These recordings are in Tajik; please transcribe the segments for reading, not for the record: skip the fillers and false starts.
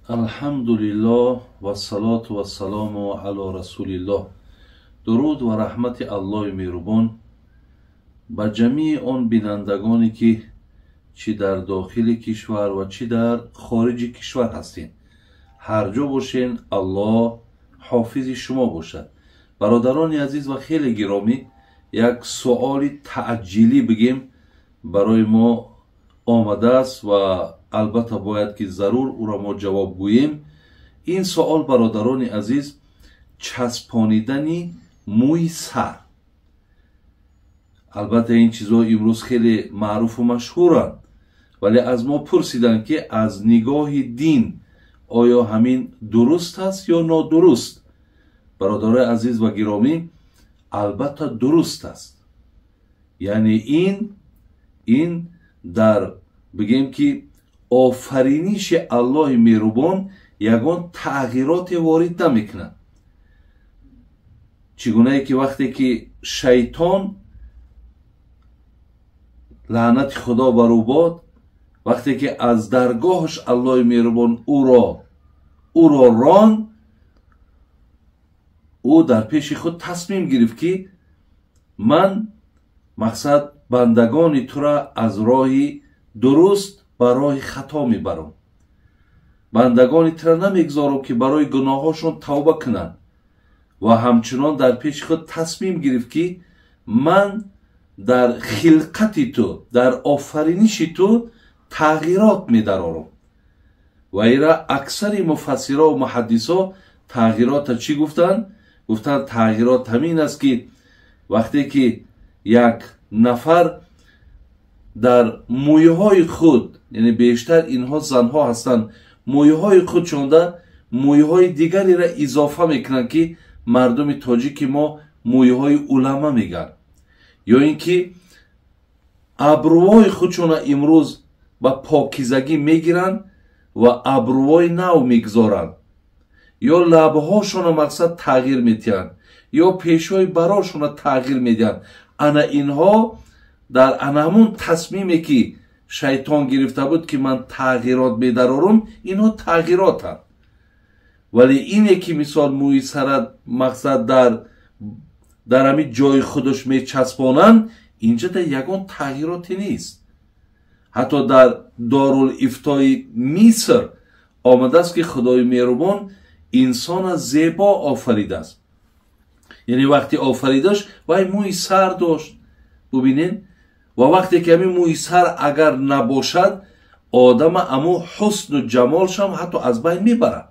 Алҳамдулиллоҳ вассалоту вассалому ало расулиллоҳ. Дуруд ва раҳмати Аллоҳи меҳрубон ба ҷамии он бинандагоне, ки чӣ дар дохили кишвар ва чӣ дар хориҷи кишвар ҳастед. Ҳар ҷо бошен, Аллоҳ ҳофизи шумо бошад. Бародарони азиз ва хеле гиромӣ, як суоли таъҷилӣ бигем барои мо омадааст ва албатта бояд ки зарур ӯро мо ҷавоб гӯем. Ин суол, бародарони азиз, часпонидани мӯи сар. Албатта ин чизҳо имрӯз хеле маъруфу машҳуранд, вале аз мо пурсиданд, ки аз нигоҳи дин оё ҳамин дуруст аст ё нодуруст? Бародарои азиз ва гиромӣ, албатта дуруст аст. Яъне ин дар бигем ки офариниши Аллоҳи меҳрубон ягон тағйироте ворид намекунад. Чӣ гунае ки вақте ки шайтон, лаънати Худо бар ӯ бод, вақте ки аз даргоҳаш Аллоҳи меҳрубон ӯро рон, ӯ дар пеши худ тасмим гирифт, ки ман мақсад бандагони тура аз роҳи дуруст ба роҳи хато мебарам, бандагони тура намегузорам, ки барои гуноҳҳошон тавба кунанд. Ва ҳамчунон дар пеши худ тасмим гирифт, ки ман дар хилқати ту, дар офариниши ту тағйирот медарорам. Ва ира аксари муфассиро ва муҳаддисо тағйирота чӣ гуфтанд? Гуфтанд, тағйирот ҳамин аст, ки вақте ки як нафар дар мӯйҳои худ, яъне бештар инҳо занҳо ҳастанд, мӯйҳои худ шонда мӯйҳои дигареро изофа мекунанд, ки мардуми тоҷики мо мӯйҳои улама мегӯянд, ё ин ки абрӯҳои худшона имрӯз ба покизагӣ мегиранд ва абрӯҳои нав мегузоранд, ё лабҳошона мақсад тағйир медиҳанд, ё пешҳои барошона тағйир медиҳанд. Ана инҳо дар ана ҳамун тасмиме, ки шайтон гирифта буд, ки ман тағйирот медарорум, инҳо тағйиротанд. Вале ине ки мисол мӯи сара мақсад дар ҳамин ҷои худаш мечаспонанд, инҷа дар ягон тағйироте нест. Ҳатто дар Дорулифтои Миср омадааст, ки Худои меҳрубон инсона зебо офаридааст. Яъне вақти офаридаш вай мӯи сар дошт, бубинед. Ва вақте ки ҳамин мӯи сар агар набошад, одама аму ҳусну ҷамолшам ҳатто аз байн мебарад.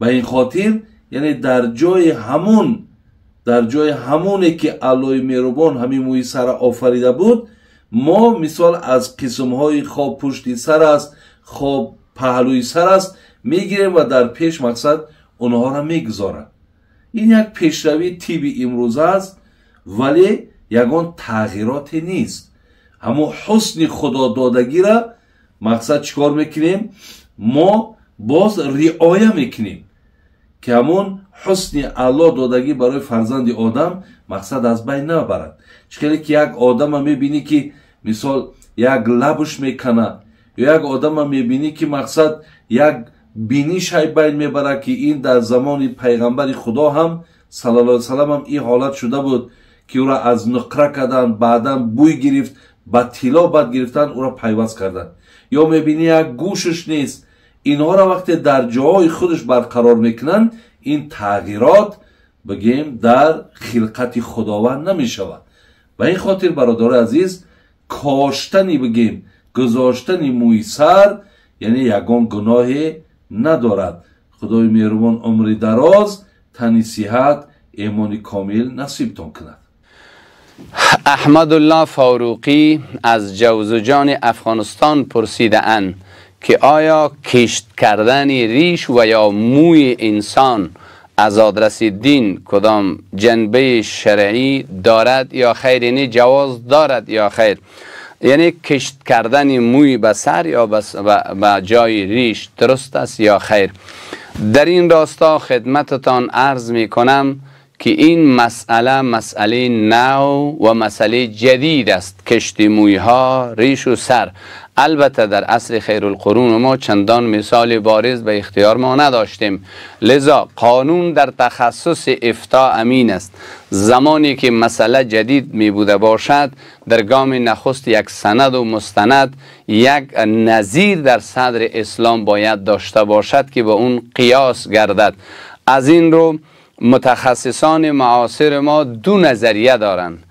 Ба ин хотир, яъне дар ҷои ҳамоне ки Аллоҳи меҳрубон ҳамин мӯи сара офарида буд, мо мисол аз қисмҳои хоб пушти сар аст, хоб паҳлӯи сар аст, мегирем ва дар пеш мақсад онҳоро мегузорад. Ин як пешравии тибби имрӯза аст, вале ягон тағйироте нест. Ҳамун ҳусни худододагира мақсад чӣ кор мекунем? Мо боз риоя мекунем, ки ҳамун ҳусни Аллоҳ додагӣ барои фарзанди одам мақсад аз байн набарад. Чӣ хеле ки як одама мебинӣ, ки мисол як лабуш мекана, ё як одама мебинӣ, ки мақсад як бинишай байн мебарад, ки ин дар замони пайғамбари Худо ҳам саллаллоҳу алайҳи васаллам ҳам ин ҳолат шуда буд, ки ӯро аз нуқра карданд, баъдан бӯй гирифт, ба тилло бад гирифтанд, ӯро пайваст карданд. Ё мебинӣ, як гӯшаш нест. Инҳоро вақте дар ҷоҳои худаш барқарор мекунанд, ин тағйирот бигем дар хилқати Худованд намешавад. Ба ин хотир, бародари азиз, коштани, бигем, гузоштани мӯи сар, яъне ягон гуноҳе надорад. Худои меҳрубон умри дароз, тани сиҳат, эмони комил насибтон кунад. Аҳмадулло Фаруқӣ аз Ҷавзуҷони Афғонистон пурсидаанд, ки оё кишт кардани риш ва ё мӯи инсон аз آدرس دین کدام جنبه شرعی دارد یا خیر، یعنی جواز دارد یا خیر؟ یعنی کشت کردن موی به سر یا به جای ریش درست است یا خیر؟ در این راستا خدمتتان عرض می کنم که این مسئله مسئله نو و مسئله جدید است، کشت مویها، ریش و سر. البته در عصر خیرالقرون ما چندان مثال بارز به اختیار ما نداشتیم. لذا قانون در تخصص افتا امین است. زمانی که مسئله جدید می بوده باشد، در گام نخست یک سند و مستند، یک نظیر در صدر اسلام باید داشته باشد که به اون قیاس گردد. از این رو متخصصان معاصر ما دو نظریه دارند.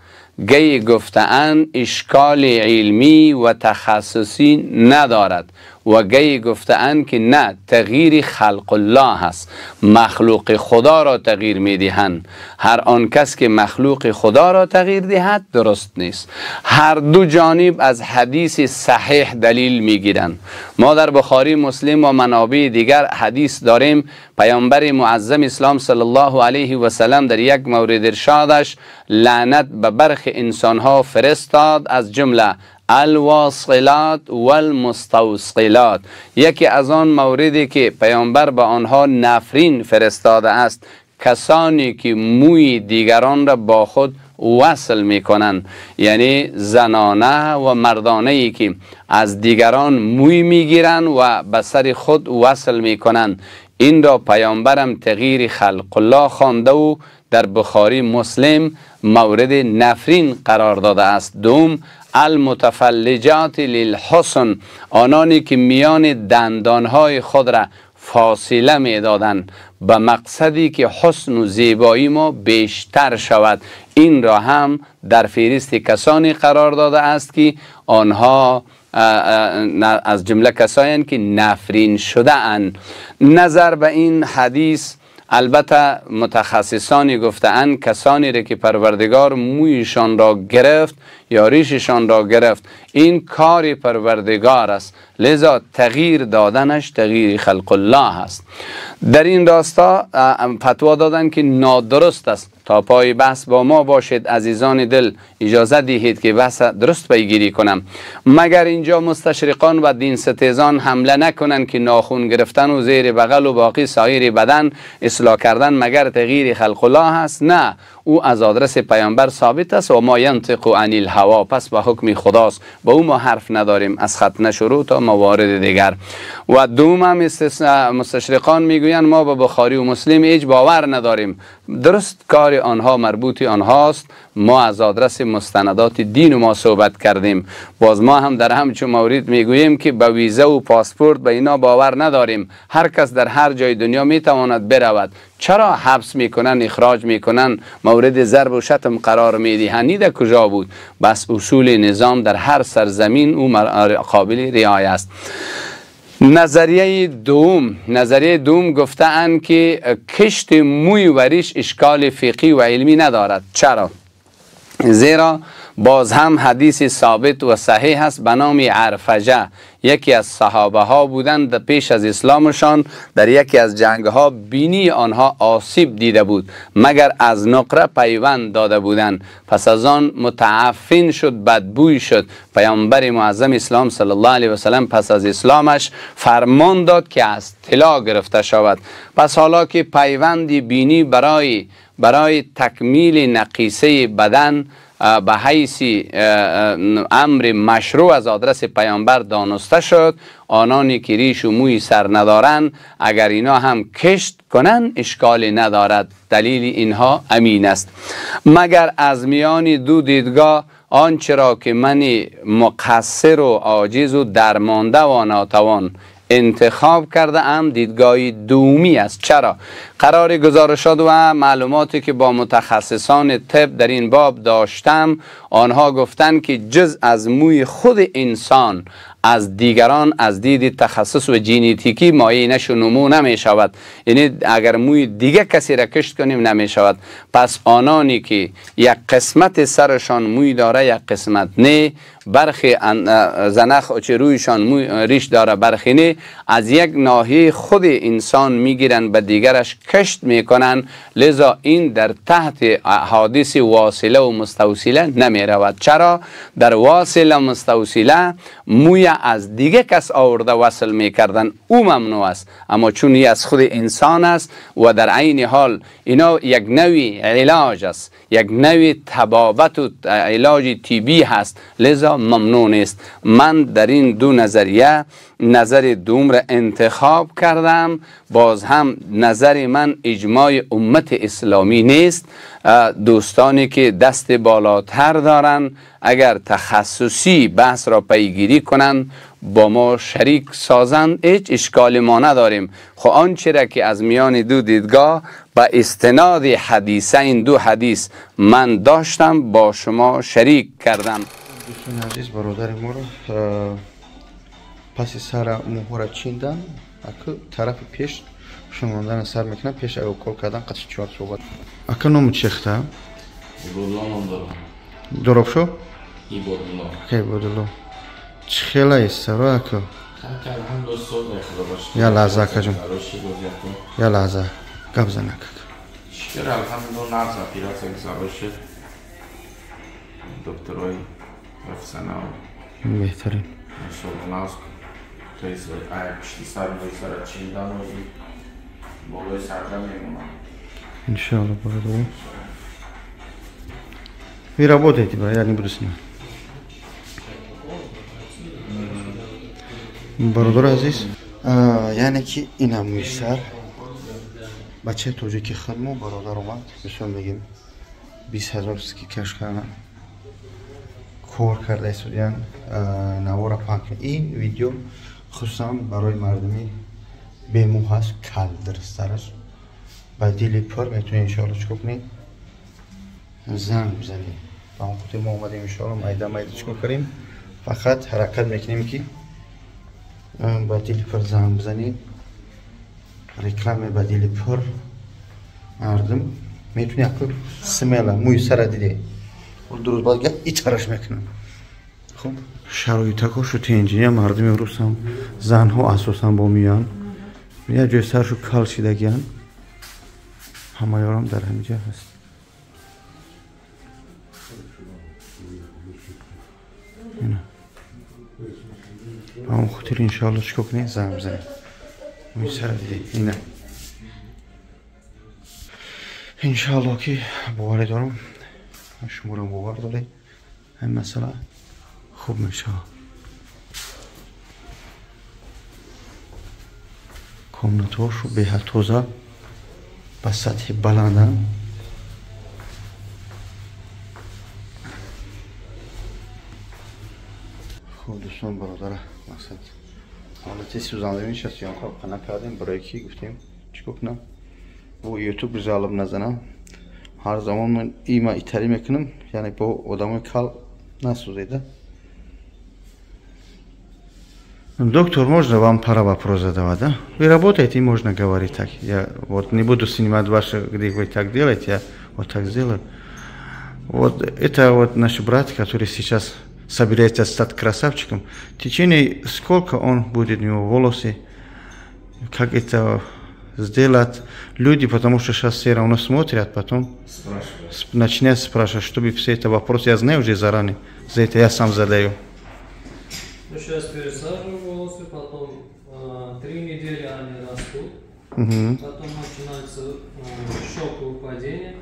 گی گفته‌اند اشکال علمی و تخصصی ندارد و گی گفته‌اند که نه، تغییر خلق الله است، مخلوق خدا را تغییر میدهند. هر آن کس که مخلوق خدا را تغییر دهد درست نیست. هر دو جانب از حدیث صحیح دلیل میگیرند. ما در بخاری، مسلم و منابع دیگر حدیث داریم. پیامبر معظم اسلام صلی الله علیه و سلم در یک مورد ارشادش لعنت به برخی انسانها فرستاد، از جمله الواصلات والمستوصلات. یکی از آن موردی که پیامبر به آنها نفرین فرستاده است، کسانی که موی دیگران را با خود وصل میکنند، یعنی زنانه و مردانه ای که از دیگران موی میگیرند و به سر خود وصل میکنند. این را پیامبرم تغییر خلق الله خوانده و در بخاری مسلم مورد نفرین قرار داده است. دوم، المتفلجات للحسن، آنانی که میان دندانهای خود را فاصله میدادند به مقصدی که حسن و زیبایی ما بیشتر شود. این را هم در فهرست کسانی قرار داده است که آنها از جمله کسایی که نفرین شده اند. نظر به این حدیث البته متخصصانی گفته‌اند کسانی را که پروردگار مویشان را گرفت یا ریششان را گرفت، این کار پروردگار است، لذا تغییر دادنش تغییر خلق الله است. در این راستا فتوا دادن که نادرست است. تا پای بحث با ما باشید عزیزان دل، اجازه دهید که بحث درست پیگیری کنم. مگر اینجا مستشرقان و دین ستیزان حمله نکنند که ناخون گرفتن و زیر بغل و باقی سایر بدن اصلاح کردن مگر تغییر خلق الله است؟ نه، او از آدرس پیامبر ثابت است و ما ینطق عن الهوا، پس به حکم خداست، با او ما حرف نداریم، از ختنه شروع تا موارد دیگر. و دوم هم مستشرقان میگویند ما به بخاری و مسلم هیچ باور نداریم. درست کار آنها مربوط آنهاست، ما از آدرس مستندات دین ما صحبت کردیم. باز ما هم در همچون مورد میگوییم که به ویزا و پاسپورت به اینا باور نداریم. هر کس در هر جای دنیا میتواند برود. چرا حبس میکنن، اخراج میکنن، مورد ضرب و شتم قرار میدهند؟ در کجا بود؟ بس اصول نظام در هر سرزمین او قابل رعایت است. نظریه دوم گفته اند که کشت موی و ریش اشکال فقهی و علمی ندارد. چرا؟ زیرا باز هم حدیث ثابت و صحیح است به نام عرفجه، یکی از صحابه ها بودند پیش از اسلامشان، در یکی از جنگ ها بینی آنها آسیب دیده بود، مگر از نقره پیوند داده بودند. پس از آن متعفن شد، بدبوی شد. پیامبر معظم اسلام صلی الله علیه و سلم پس از اسلامش فرمان داد که از طلا گرفته شود. پس حالا که پیوند بینی برای تکمیل نقیصه بدن به حیث امر مشروع از آدرس پیامبر دانسته شد، آنانی که ریش و موی سر ندارند اگر اینا هم کشت کنند اشکالی ندارد، دلیل اینها امین است. مگر از میان دو دیدگاه آنچه را که من مقصر و عاجز و درمانده و ناتوان انتخاب کرده ام دیدگاه دومی است. چرا؟ قرار گزارشات و معلوماتی که با متخصصان طب در این باب داشتم، آنها گفتند که جز از موی خود انسان از دیگران از دید تخصص و ژنتیکی مایه نش و نمو نمی شود، یعنی اگر موی دیگه کسی را کشت کنیم نمی شود. پس آنانی که یک قسمت سرشان موی داره یک قسمت نه، برخی زنخ چه رویشان موی ریش داره برخی نه، از یک ناحیه خود انسان میگیرن به دیگرش کشت میکنن، لذا این در تحت حادث واصله و مستوصله نمی رود. چرا؟ در واصله مستوصله موی را از دیگه کس آورده وصل میکردن او ممنوع است. اما چون این از خود انسان است و در عین حال اینا یک نوع علاج است، یک نوع طبابت و علاج طبی هست، لذا ممنوع نیست. من در این دو نظریه نظر دوم را انتخاب کردم. باز هم نظر من اجماع امت اسلامی نیست. دوستانی که دست بالاتر دارن اگر تخصصی بحث را پیگیری کنند با ما شریک سازند، هیچ اشکال ما نداریم. خب آنچه را که از میان دو دیدگاه با استناد حدیثه این دو حدیث من داشتم با شما شریک کردم. دوستان عزیز، برادر ما را پس سر موها چیندن، اکو طرف پیش شماندن سر میکنن، پیش اگه کل کردن قطعی چهار صحبت. اکو نامو چیخته؟ عبدالله نام دارم. دروب شو؟ عبدالله. اکه عبدالله. چه خیلی است رو اکو؟ یا لحظه اکا جون. یا لحظه. گپ زن اکا. شکر الحمدلله نرز اپیراسیا گذارش دکترای افسانه بهترین. انشالله ناز تیز ای پشتی سر موی سر چیندن و بالای سرده میمونم. انشالله برادر. Вы работаете, брат, я не буду снимать. Бародар азиз, яъне ки ина мӯи сар бачаи тоҷики худмо бародар омад, мисол мегем 20 000 скидкаш кардан, кор карда истодиян, навора паҳн кунед. Ин видео хусусан барои мардуми бемӯ ҳаст, кал сараш ба дили пур метавонед иншоалло чикор кунед, занг бизанед. Ба он хотир мо омадем иншоалло майда майда чикор кардем, фақат ҳаракат мекунем ки ба дили пур занг бизанед. Рекламе ба дили пур мардум метавонед аку смела мӯи сара диде дуруз баъд гап итараш мекунам. Хуб, шароитакошу тенҷиня мардуми русам занҳо асосан бо меянд, як ҷои саршу кал шидагиянд, ҳамаёрам дар ҳамиҷа ҳаст. Ба он хотир иншоалло чикор кунед, занг бизанед. Мӯи сара диде ина. Иншоалло ки боварӣ дорам, шуморо бовар доред, ҳамин масъала хуб мешавад. Комнатаҳошу беҳад тоза, ба сатҳи баланданд. Хуб дӯстон, бародара мақсад ҳолати сӯзандагӣ шаст ёнхо қана кардем, барои ки гуфтем чикор кунам, бо ютуб жалоб назанам. Ҳар замон ман има итарӣ мекунам, яъне бо одамои кал насӯзеда. Доктор, можно вам пара вопрос задавать, да? Вы работаете, можно говорить так. Я вот не буду снимать ваше, где вы так делаете, я вот так сделаю. Вот это вот наш брат, который сейчас собирается стать красавчиком. В течение сколько он будет у него волосы, как это сделать люди, потому что сейчас все равно смотрят, потом начинают спрашивать, чтобы все это вопросы, я знаю уже заранее, за это я сам задаю. Ну, сейчас пересаживаю волосы, потом 3 недели они растут, потом начинается шок и выпадение.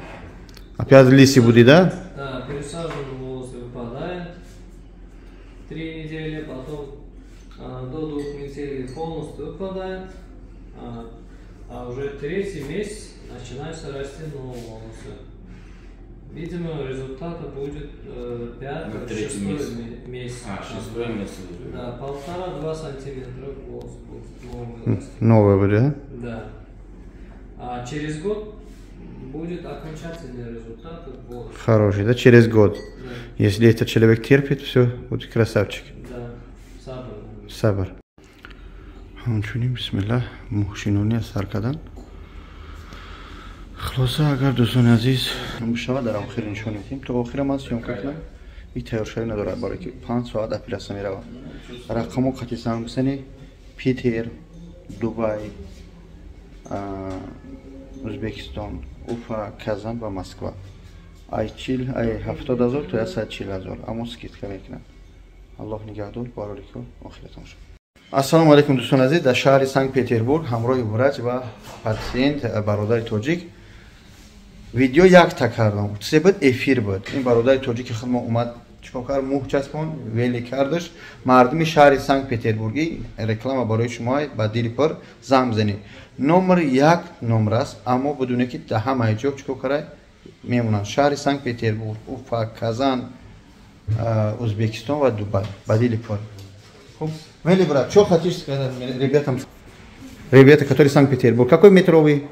Опять лисы будет, да? Да, пересаживаю волосы, выпадает 3 недели, потом до 2 недель полностью выпадает, а уже 3-й месяц начинаются расти новые волосы. Видимо, результата будет 5-6 месяц. А, 6 месяц. Да, 1,5-2 сантиметра волос будет новый расти. Новый будет, да? Да. А через год будет окончательный результат волос. Хороший, да? Через год. Да. Если этот человек терпит, все, будет красавчик. Да, сабр. Сабр. Ҳамчунин бисмиллаҳ мӯҳшинони аз сар кардан. Хулоса, агар дӯстони азиз мешавад, дар охир нишон медиҳем. То охира ман съёмка кунам, и тайёршавӣ надорад, барое ки 5 соат оператсия меравад. Рақамо қати занг бизанед: Питер, Дубай, Ӯзбекистон, Уфа, Казан ва Москва. Ай 70 000 то 140 000, аммо скидка мекунанд. Аллоҳ нигаҳдор, барорику охиратон шуд. Ассалому алайкум, дӯстони азиз, дар шаҳри Санкт Петербург ҳамроҳи врач ва пациент, бародари тоҷик, видео якта кардам. Чизе буд, эфир буд. Ин бародари тоҷики худ мо омад, чикор кард? Мӯй часпон, вели кардаш. Мардуми шаҳри Санкт Петербургӣ, реклама барои шумо, ба дили пур занг бизанед. Номер як номер аст, аммо бидуне ки дар ҳамаи ҷо чикор карай мемонанд. Шаҳри Санкт Петербург, Уфа, Казан, Узбекистон ва Дубай. Ба дили пур. Хуб, Вели, брат, что хотишь сказать ребятам? Ребята, которые Санкт-Петербург. Какой метровый?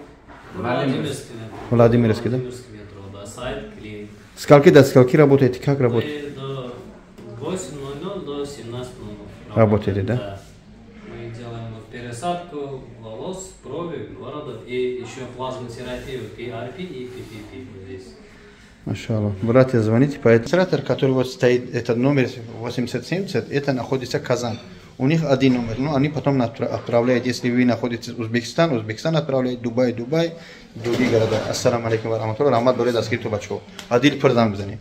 Владимирский метро. Владимирский, да? Владимирский метро, да. Сайт, клиник. Скольки до скольки работаете? Как работаете? Мы до 8:00 до 17:00. Работаете, да? Да. Мы делаем вот пересадку волос, брови, бороду и еще плазмотерапию PRP и PPP здесь. Машаллах. Братья, звоните. По Регистратор, который вот стоит, этот номер 8070, это находится Казан. У них один номер, но они потом отправляют, если вы находитесь в Узбекистан, Узбекистан отправляет, Дубай, Дубай, другие города. Ассаламу алейкум ва рахматуллах. Раҳмат барои дастгириту, бачаҳо. Ба дил пур занг бизанед.